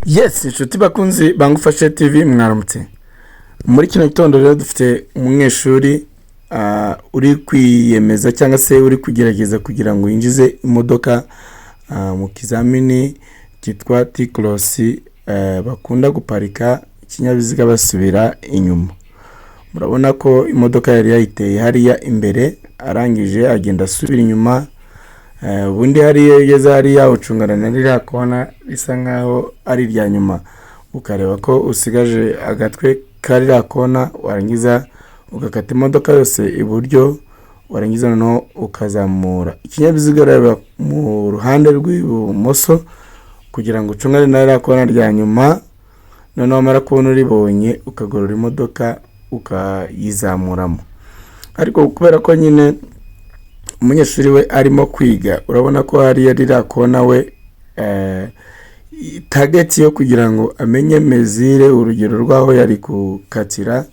Yes, inshuti bakunzi Bangufashe TV, mwaramutse. Muri kino gitondo rero dufite umunyeshuri uri kwiyemeza cyangwa se uri kugerageza kugira ngo yinjize imodoka mu kizamini cyitwa T-cross, bakunda guparika ikinyabiziga basubira inyuma. Murabona ko imodoka yari yayiteye hariya imbere, arangije agenda asubira inyuma. Ubundi hariya iyo ugeze hariya ucungana na ririya kona risa nkaho ari irya nyuma, ukareba ko usigaje agatwe ka ririya kona, warangiza ugakata imodoka yose iburyo, warangiza noneho ukazamura ikinyabiziga ureba mu ruhande rw'ibumoso kugira ngo ucungane na ririya kona rya nyuma. Noneho wamara kubona uribonye, ukagorora imodoka ukayizamuramo. Ariko kubera ko nyine umunyeshuri we arimo kwiga, urabona ko hariya ririya kona we target yo kugira ngo amenye mesure, urugero rw'aho yari gukatira,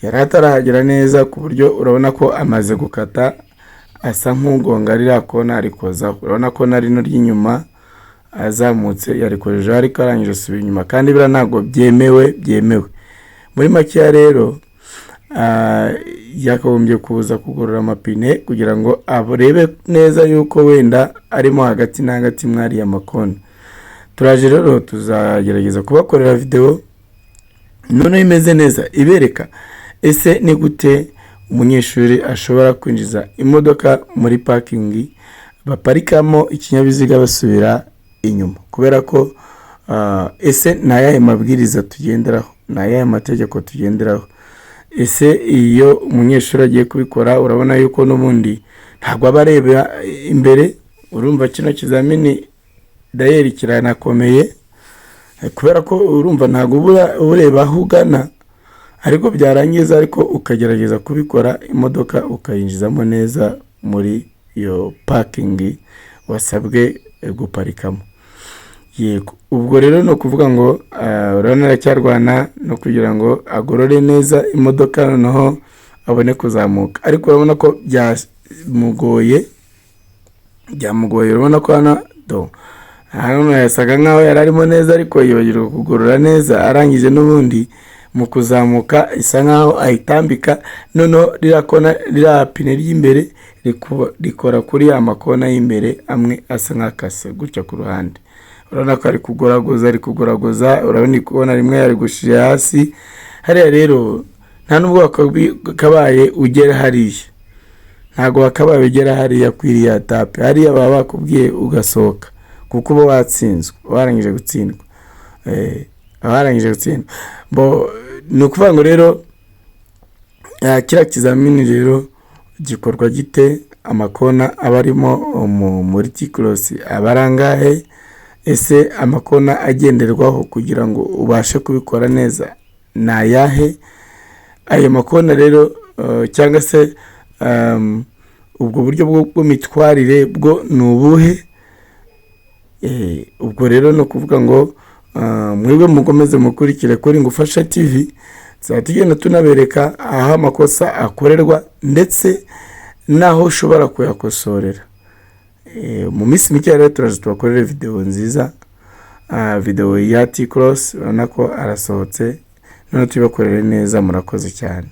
yari atarahagera neza, ku buryo urabona ko amaze gukata asa nk'ugonga ririya kona arikozaho. Urabona ko na rino ry'inyuma azamutse yarikojejeho, ariko arangije asubira inyuma, kandi biriya ntabwo byemewe. Muri makeya rero yakagombye kuza kugorora amapine kugira ngo arebe neza yuko wenda arimo hagati na hagati mwariya makona. Turaje rero, tuzagerageza kubakorera videwo noneho imeze neza ibereka ese ni gute umunyeshuri ashobora kwinjiza imodoka muri parking baparikamo ikinyabiziga basubira inyuma. Kubera ko ese ni ayahe mabwiriza tugenderaho? Ni ayahe mategeko tugenderaho? Ese iyo umunyeshuri agiye kubikora, urabona yuko n'ubundi ntabwo aba areba imbere. Urumva kino kizamini dayeri kiranakomeye, kubera ko urumva ntabwo uba ureba aho ugana, ariko byarangiza ariko ukagerageza kubikora, imodoka ukayinjizamo neza muri iyo parking wasabwe guparikamo. Yego, ubwo rero ni ukuvuga ngo urabona aracyarwana no kugira ngo agorore neza imodoka, noneho abone kuzamuka, ariko urabona ko byamugoye, byamugoye. Urabona ko hano do hano yasaga nkaho yari arimo neza, ariko yibagirwa kugorora neza. Arangije n'ubundi mu kuzamuka isa nkaho ayitambika, noneho ririya kona, ririya pine ry'imbere rikora kuri ya makona y'imbere amwe asa nk'akase gutya ku ruhande. Urabona ko ari kugoragoza, ari kugoragoza. Urabona ikona rimwe yarigushije hasi hariya. Rero nta nubwo wakabaye ugera hariya, ntabwo wakabaye ugera hariya kuri iriya étape. Hariya baba bakubwiye ugasohoka, kuko uba watsinzwe, warangije gutsindwa, warangije gutsindwa. Bo ni ukuvuga ngo rero kiriya kizamini rero gikorwa gite? Amakona aba arimo muri T-cross aba ari angahe? Ese amakona agenderwaho kugira ngo ubashe kubikora neza ni ayahe? Ayo makona rero cyangwa se ubwo buryo bw'imitwarire bwo ni ubuhe? Ubwo rero ni ukuvuga ngo mwebwe mukomeze mukurikire kuri Ngufasha TV, tuzajya tugenda tunabereka aho amakosa akorerwa ndetse n'aho ushobora kuyakosorera. Mu minsi mike rero turaza tubakorere videwo nziza, videwo ya T-cross. Urabona ko arasohotse, noneho tubibakorere neza. Murakoze cyane.